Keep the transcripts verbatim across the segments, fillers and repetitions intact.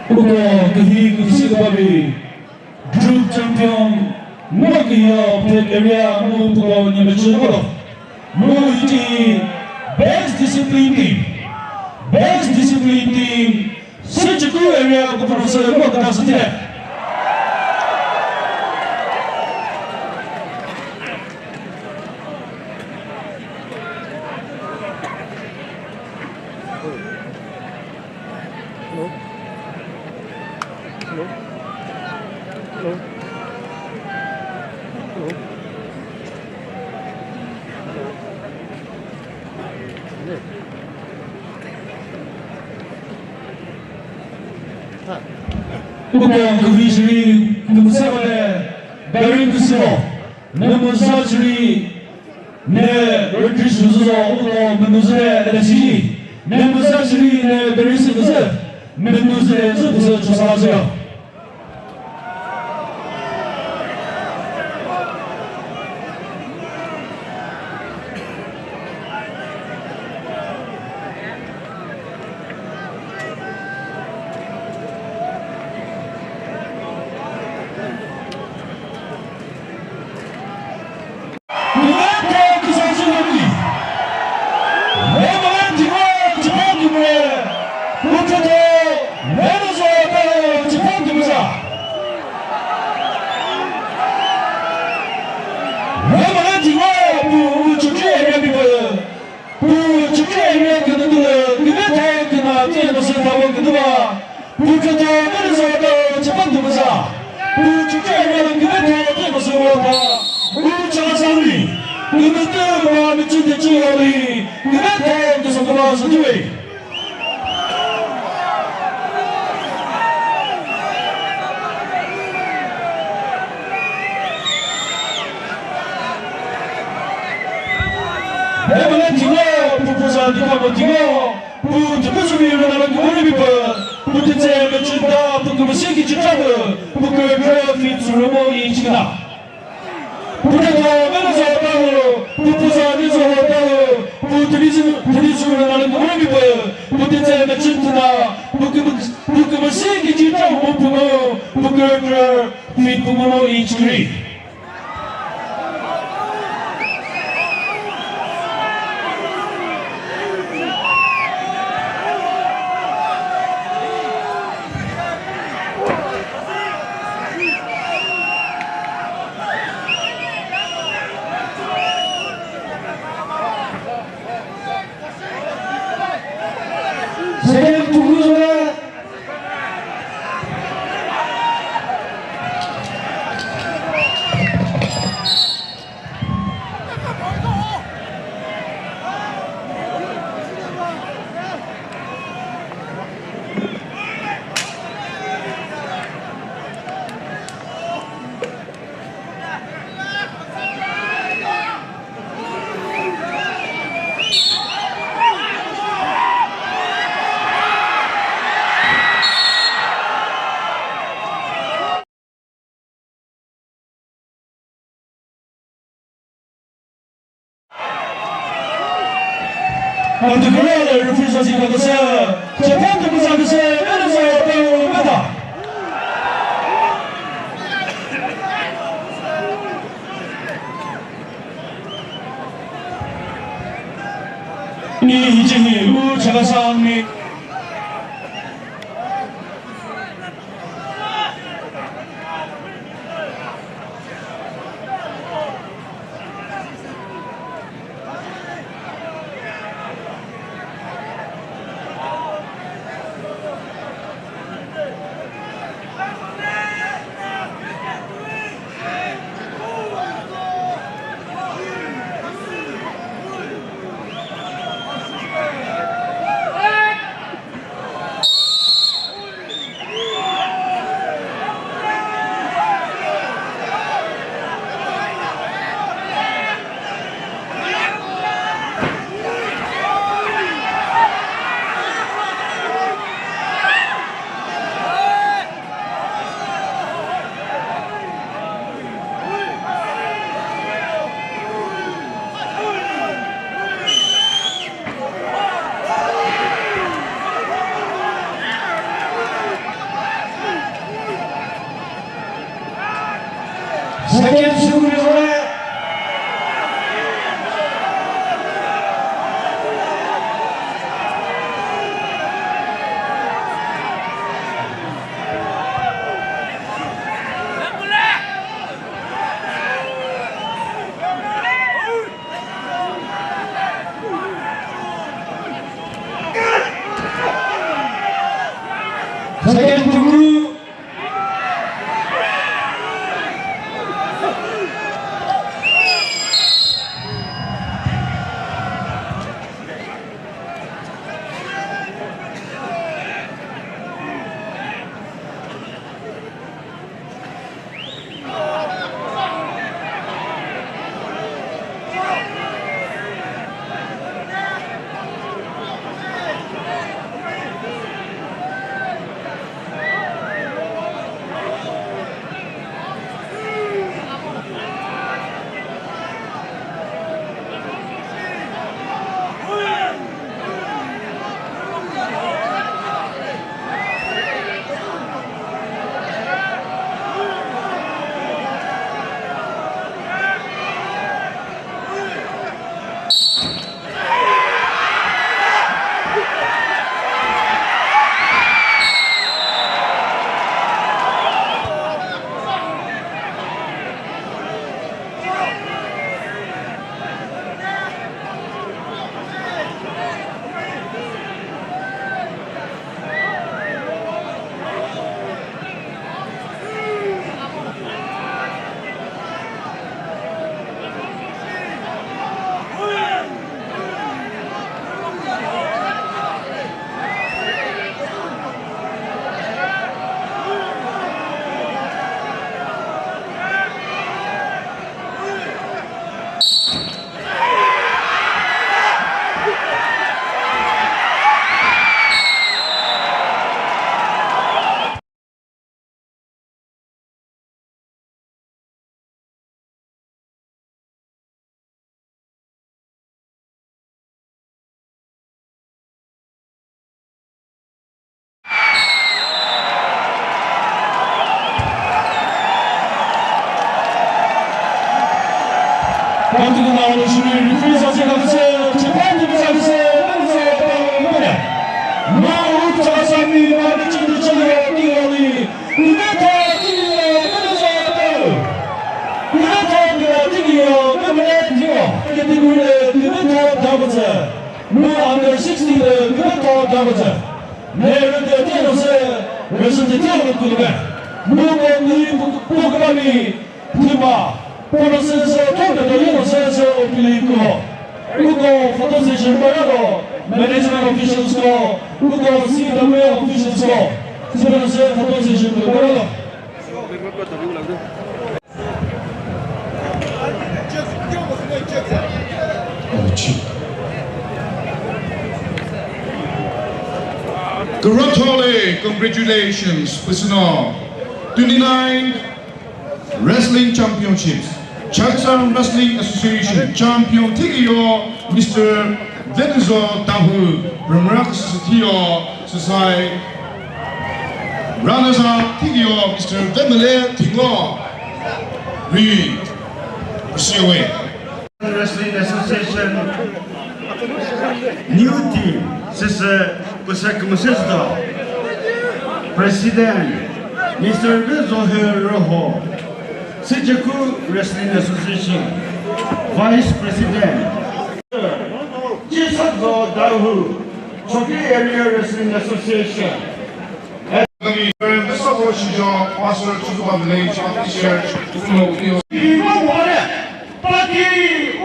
Uko kühi küsi kübabi group champion, Ngokiya Phek area mu puko nyemechü ngo. Mu iti best discipline team. Best discipline team. Süchükü area kuturusa ngo kata sütile. Uko küvi shiri kümüse vale, bearing küsüvo. Ne müza shiri, ne registration zo, uko münüzüre ele shiri. Ne müza shiri, ne bearing sü küsü, münüzüre zü küsü chosala züyo. Pu chüchü area künü tülü, küve thai künü tüye nüsü tavo künü va. Pu künü tüye nüsü tavo chüpa künü za. Pu chüchü area küve thai künü tüye nüsü tavo. Pu chüchü sami. Künü tüye va mi chüchü chü yoli. Küve thai künü tüye va sü tüye. Emele tingo, pu pu za tingo, pu tingo, pu tingo sumi rüna la kümüre mi pü, pu titse me chita, pu kümüsi ki chita pü, pu kükre fi tsurumo i china. Pu tata mene za ta ho, pu pu za ni za ho ta ho, pu tiri zu, tiri zu rüna la kümüre mi pü, pu titse me chita, pu kümü-, pu kümüsi ki chita mo pu mo, pu kükre fi pu mo i chiri. Second, Particular referee sa si ka kasa, Japan tu kasa kasa, mana sa ya pa mata. Ni hichi ni u chaka sang ni. Second sürü. Second group. Mu under sixteen lü küvetho Dangütsü. Ne rütü tino sü rüsütü tino lü kulübe. Mu ko ni pu-, pu kümami thüma. Pono sü sü thon de yino sü sü opili ko. Uko photo session barado management officials ko. Uko C W officials ko. Sü sü photo session barado. Kürütho le, congratulations, püsüno. Twenty-nine Wrestling Championships, Chakhesang Wrestling Association champion thikiyo, Mister Venuzo Dawhuo, rümrak sü thiyo, süsai runners up thikiyo, Mister Vemele Thinglo. Ri, C O A. Wrestling Association new team, süsü püsa kümüsüsüdo. President, Mister Vezohe Roho. Süjeku Wrestling Association, Vice President. Chisazo Dawhuo, Chokri Area Wrestling Association. Pastor Chukwuma Village Baptist Church. Taki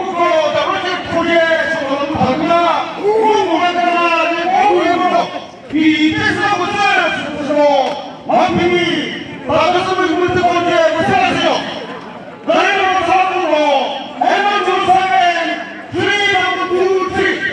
uko dabache puje chokolo phagna, uko mangana le uko. Pi tesa mutsa sutro, mampini, baba sami mutsa